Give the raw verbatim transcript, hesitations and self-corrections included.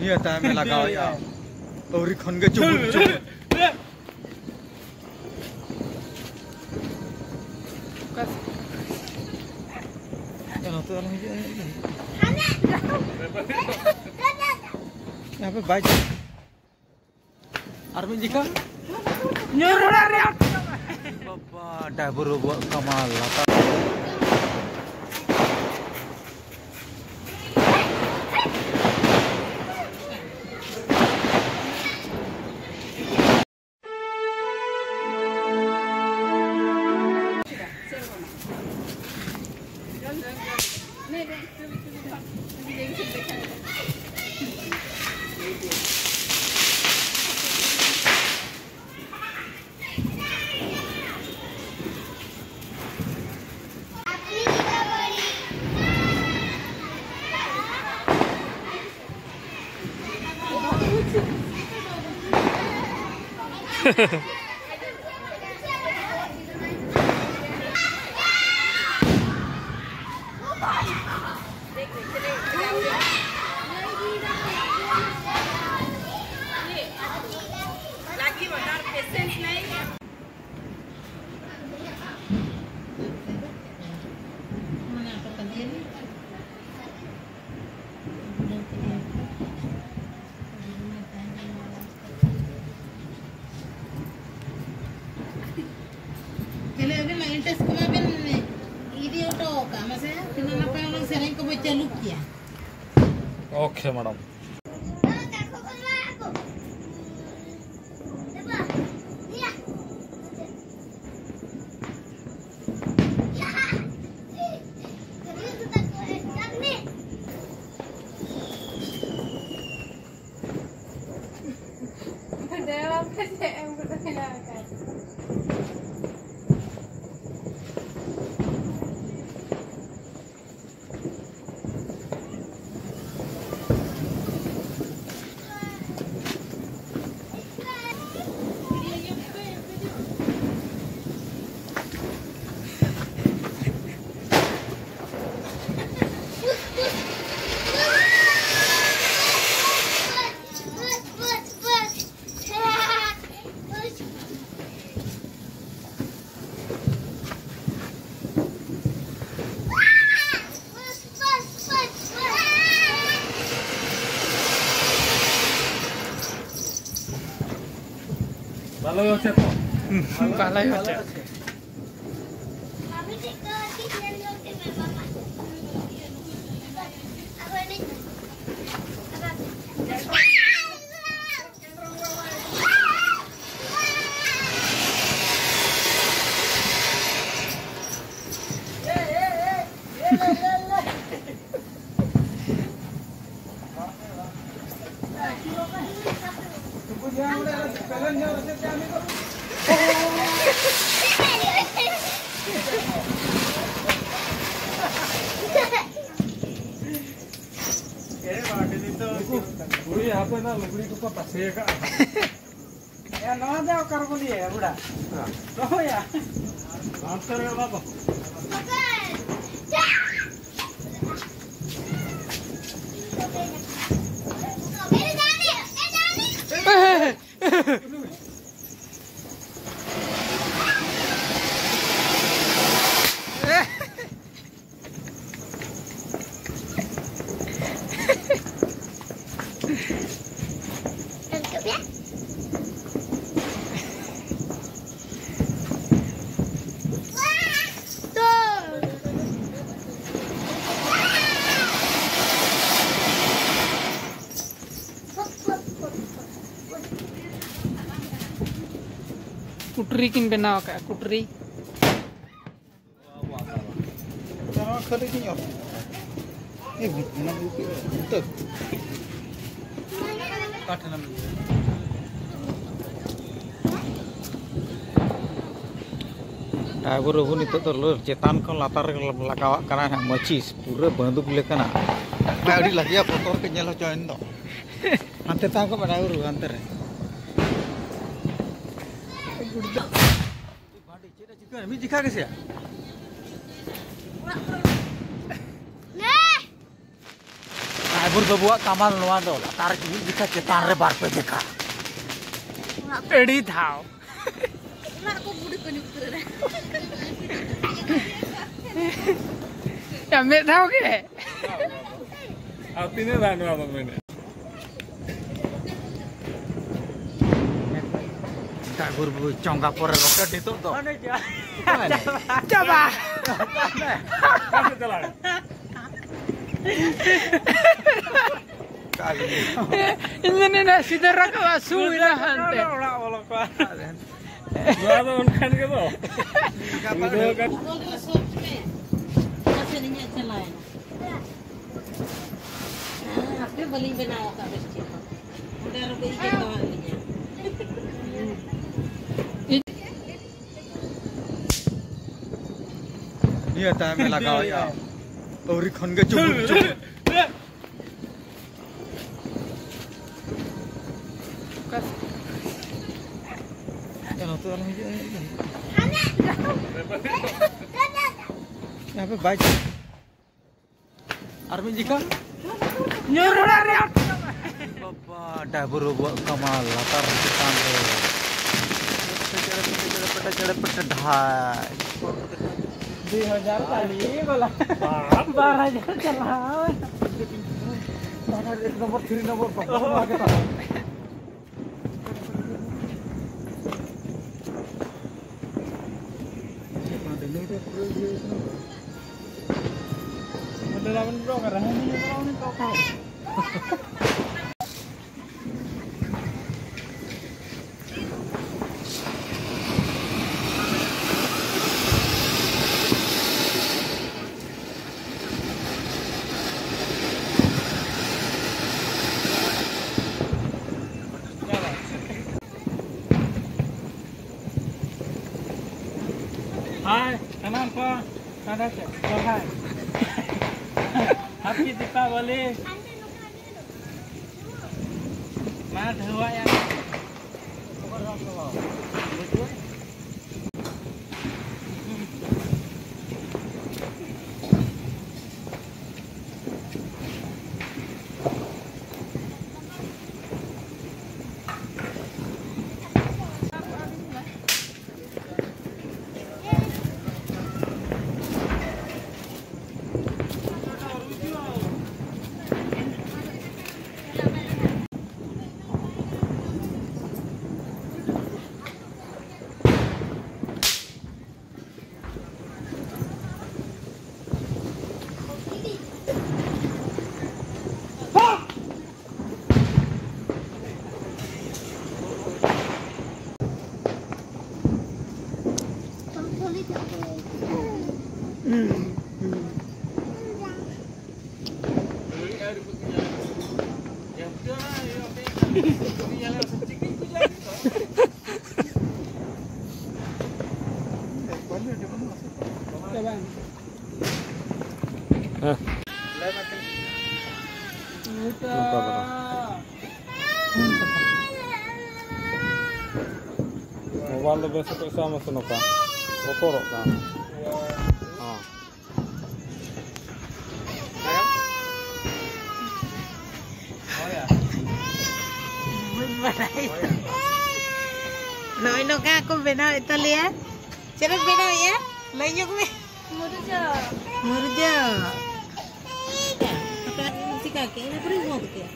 ᱤᱭᱟᱹ ᱛᱟᱭᱚᱢᱮ ᱞᱟᱜᱟᱣᱮᱜᱼᱟ᱾ ᱟᱹᱣᱨᱤ ᱠᱷᱚᱱ ᱜᱮ ᱪᱩᱵᱩᱫ ᱪᱩᱵᱩᱫ᱾ ᱮ, ᱱᱚᱛᱮ ᱫᱚ ᱟᱞᱚᱢ ᱦᱤᱡᱩᱜᱼᱟ᱾ ᱦᱟᱯᱮ ᱵᱟᱭ ᱟᱨ ᱢᱤᱫ ᱡᱤᱠᱟ᱾ ᱧᱩᱨ ᱨᱮᱭᱟᱜ᱾ ᱵᱟᱵᱟ, ᱰᱟᱭᱵᱚᱨ ᱵᱟᱹᱵᱩᱣᱟᱜ ᱠᱟᱢᱟᱞ ᱞᱟᱛᱟᱨ᱾ ᱪᱮᱞᱮ ᱟᱹᱵᱤᱱ ᱢᱟ ᱤᱱᱴᱟᱨᱮᱥᱴ ᱠᱚᱢᱟ ᱵᱤᱱ ᱤᱫᱤ ᱦᱚᱴᱚ ᱠᱟᱜ ᱢᱟᱥᱮ, ᱛᱤᱱᱟᱹᱜ ᱱᱟᱯᱟᱭ ᱚᱱᱟ ᱥᱮᱨᱮᱧ ᱠᱚᱵᱚ ᱪᱟᱹᱞᱩ ᱠᱮᱭᱟ᱾ Okay, madam. ᱵᱟᱞᱟᱭ ᱦᱚᱪᱚ᱾ ᱠᱩᱲᱤ ᱦᱟᱯᱮ ᱱᱟ ᱞᱩᱜᱽᱲᱤ ᱠᱚᱠᱚ ᱛᱟᱥᱮ ᱟᱠᱟᱫᱼᱟ᱾ ᱮ, ᱱᱚᱣᱟ ᱫᱚ ᱚᱠᱟ ᱨᱮᱵᱚᱱ ᱤᱭᱟᱹᱭᱟ, ᱵᱩᱲᱟ? ᱦᱮᱸ᱾ ᱫᱚᱦᱚᱭᱟ᱾ ᱦᱟᱱᱛᱮ ᱨᱮ ᱵᱟᱵᱟ᱾ ᱠᱩᱴᱨᱤ ᱠᱤᱱ ᱵᱮᱱᱟᱣ ᱟᱠᱟᱫᱼᱟ, ᱠᱩᱴᱨᱤ᱾ ᱱᱚᱣᱟ ᱠᱷᱟᱹᱞᱤ ᱜᱤᱧ ᱚᱯᱷ᱾ ᱮ ᱵᱷᱟᱹᱭ, ᱚᱱᱟ ᱫᱚ ᱩᱛᱟᱹᱨ᱾ ᱚᱠᱟ ᱴᱷᱮᱱᱮᱢ ᱤᱭᱟᱹ? ᱰᱟᱭᱵᱚᱨ ᱵᱟᱹᱵᱩ ᱱᱤᱛᱚᱜ ᱫᱚ ᱞᱳ-, ᱪᱮᱛᱟᱱ ᱠᱷᱚᱱ ᱞᱟᱛᱟᱨ ᱨᱮ ᱞᱟᱜᱟᱣᱟᱜ ᱠᱟᱱᱟᱭ ᱦᱟᱸᱜ ᱢᱟᱹᱪᱤᱥ, ᱯᱩᱨᱟᱹ ᱵᱟᱹᱫᱩᱠ ᱞᱮᱠᱟᱱᱟᱜ᱾ ᱟᱹᱰᱤ ᱞᱟᱹᱜᱤᱭᱟ ᱵᱚᱛᱚᱨ ᱜᱮ ᱧᱮᱞ ᱦᱚᱪᱚᱭᱮᱱ ᱫᱚ᱾ ᱦᱟᱱᱛᱮ ᱛᱟᱦᱮᱸ ᱠᱚᱜ ᱢᱮ ᱰᱟᱭᱵᱚᱨ ᱵᱟᱹᱵᱩ, ᱦᱟᱱᱛᱮ ᱨᱮ᱾ ᱵᱷᱟᱹᱭ, ᱪᱮᱫ ᱮ ᱪᱤᱠᱟᱹᱭᱟ? ᱢᱤᱫ ᱡᱮᱠᱷᱟ ᱜᱮᱥᱮ? ᱰᱟᱭᱵᱚᱨ ᱵᱟᱹᱵᱩᱣᱟᱜ ᱠᱟᱢᱟᱞ ᱱᱚᱣᱟ ᱫᱚ, ᱞᱟᱛᱟᱨ ᱨᱮ ᱢᱤᱫ ᱡᱮᱠᱷᱟ, ᱪᱮᱛᱟᱱ ᱨᱮ ᱵᱟᱨ ᱯᱮ ᱡᱮᱠᱷᱟ᱾ ᱟᱹᱰᱤ ᱫᱷᱟᱣ᱾ ᱚᱲᱟᱜ ᱠᱚ ᱵᱩᱰᱤ ᱠᱚ ᱧᱩᱛ ᱨᱮ᱾ ᱭᱟ, ᱢᱤᱫ ᱫᱷᱟᱣ ᱜᱮ᱾ ᱟᱨ ᱛᱤᱱᱟᱹᱜ ᱫᱷᱟᱣ ᱱᱚᱣᱟ ᱫᱚᱢ ᱢᱮᱱᱮᱫ? ᱢᱤᱫᱴᱟᱝ ᱵᱩᱨᱵᱩ ᱪᱚᱸᱜᱟ ᱯᱚᱨᱮ ᱨᱚᱠᱮᱴ ᱱᱤᱛᱚᱜ ᱫᱚ᱾ ᱪᱟᱵᱟ᱾ ᱤᱧ ᱫᱚ ᱱᱤᱱᱟᱹᱜ ᱥᱤᱫᱷᱟᱹ ᱨᱟᱠᱟᱵᱟ, ᱥᱩᱭ ᱱᱟ ᱦᱟᱱᱛᱮ᱾ ᱚᱲᱟᱜ ᱵᱚᱞᱚ ᱠᱚᱣᱟ᱾ ᱱᱚᱣᱟ ᱫᱚ ᱚᱱᱠᱟᱱ ᱜᱮ ᱫᱚ᱾ ᱵᱩᱡᱷᱟᱹᱣ ᱠᱟᱜ᱾ ᱟᱯᱮ ᱵᱟᱹᱞᱤᱧ ᱵᱮᱱᱟᱣ ᱟᱠᱟᱫ ᱵᱮᱥ ᱴᱷᱤᱠ᱾ ᱚᱸᱰᱮ ᱟᱨᱚ ᱠᱚ ᱤᱭᱟᱹ ᱠᱟᱣᱟᱫ ᱞᱤᱧᱟ᱾ ᱱᱤᱭᱟᱹ ᱛᱟᱭᱚᱢ ᱮ ᱞᱟᱜᱟᱣᱮᱫᱼᱟ᱾ ᱟᱹᱣᱨᱤ ᱠᱷᱚᱱ ᱜᱮ ᱪᱩᱵᱩᱫ, ᱪᱩᱵᱩᱫ᱾ ᱚᱠᱟ ᱥᱮᱫ? ᱮ, ᱱᱚᱛᱮ ᱫᱚ ᱟᱞᱚᱢ ᱦᱤᱡᱩᱜᱼᱟ, ᱦᱤᱡᱩᱜ ᱢᱮ᱾ ᱦᱟᱯᱮ, ᱵᱟᱭ ᱟᱨ ᱢᱤᱫ ᱡᱤᱠᱟ᱾ ᱧᱩᱨ ᱨᱮᱭᱟᱜ ᱨᱮᱭᱟᱜ᱾ ᱵᱟᱵᱟ, driver ᱵᱟᱹᱵᱩᱣᱟᱜ ᱠᱟᱢᱟᱞ, ᱞᱟᱛᱟᱨ ᱨᱮ ᱪᱮᱛᱟᱱ ᱨᱮ᱾ ᱪᱮᱲᱮ ᱯᱮᱴᱮ, ᱪᱮᱲᱮ ᱯᱮᱴᱮ, ᱪᱮᱲᱮ ᱯᱮᱴᱮ, ᱰᱷᱟᱭ᱾ ᱫᱩᱭ ᱦᱟᱡᱟᱨ ᱪᱟᱹᱞᱤ ᱵᱟᱞᱟ᱾ ᱵᱟᱨ ᱦᱟᱡᱟᱨ ᱪᱟᱞᱟᱣ᱾ ᱵᱟᱱᱟᱨ ᱮᱠ ᱱᱚᱢᱵᱚᱨ, ᱛᱷᱨᱤ ᱱᱚᱢᱵᱚᱨ, ᱯᱟᱯᱟ ᱱᱚᱣᱟ ᱜᱮ ᱛᱟᱦᱮᱸ᱾ ᱦᱟᱭ, ᱥᱟᱱᱟᱢ ᱠᱚ ᱥᱟᱫᱟ ᱥᱮ ᱥᱚᱨᱦᱟᱭ᱾ Happy ᱫᱤᱯᱟᱵᱚᱞᱤ᱾ ᱢᱟ ᱫᱷᱟᱹᱣᱟᱭᱟ᱾ ᱦᱮᱸ᱾ ᱱᱚᱝᱠᱟ ᱫᱚ ᱵᱟᱝ᱾ ᱢᱳᱵᱟᱭᱤᱞ ᱫᱚ ᱵᱮᱥ ᱚᱠᱚᱡ ᱥᱟᱵ ᱢᱮᱥᱮ, ᱱᱚᱝᱠᱟ ᱵᱚᱛᱚᱨᱚᱜ ᱠᱟᱱᱟ᱾ ᱦᱚᱸ᱾ ᱵᱟᱹᱧ ᱵᱟᱰᱟᱭᱟ᱾ ᱱᱚᱜᱼᱚᱭ ᱱᱚᱝᱠᱟ ᱠᱚ ᱵᱮᱱᱟᱣᱮᱫ ᱛᱟᱞᱮᱭᱟ᱾ ᱪᱮᱫ ᱮᱢ ᱵᱮᱱᱟᱣᱮᱫᱼᱟ? ᱞᱟᱹᱭ ᱧᱚᱜ ᱢᱮ᱾ ᱢᱩᱨᱡᱟᱹ᱾ ᱢᱩᱨᱡᱟᱹ᱾ ᱦᱟᱯᱮ, ᱪᱤᱠᱟ ᱠᱮᱫ? ᱤᱱᱟᱹ ᱯᱚᱨᱮᱧ ᱵᱚᱸᱫᱽ ᱠᱮᱫ᱾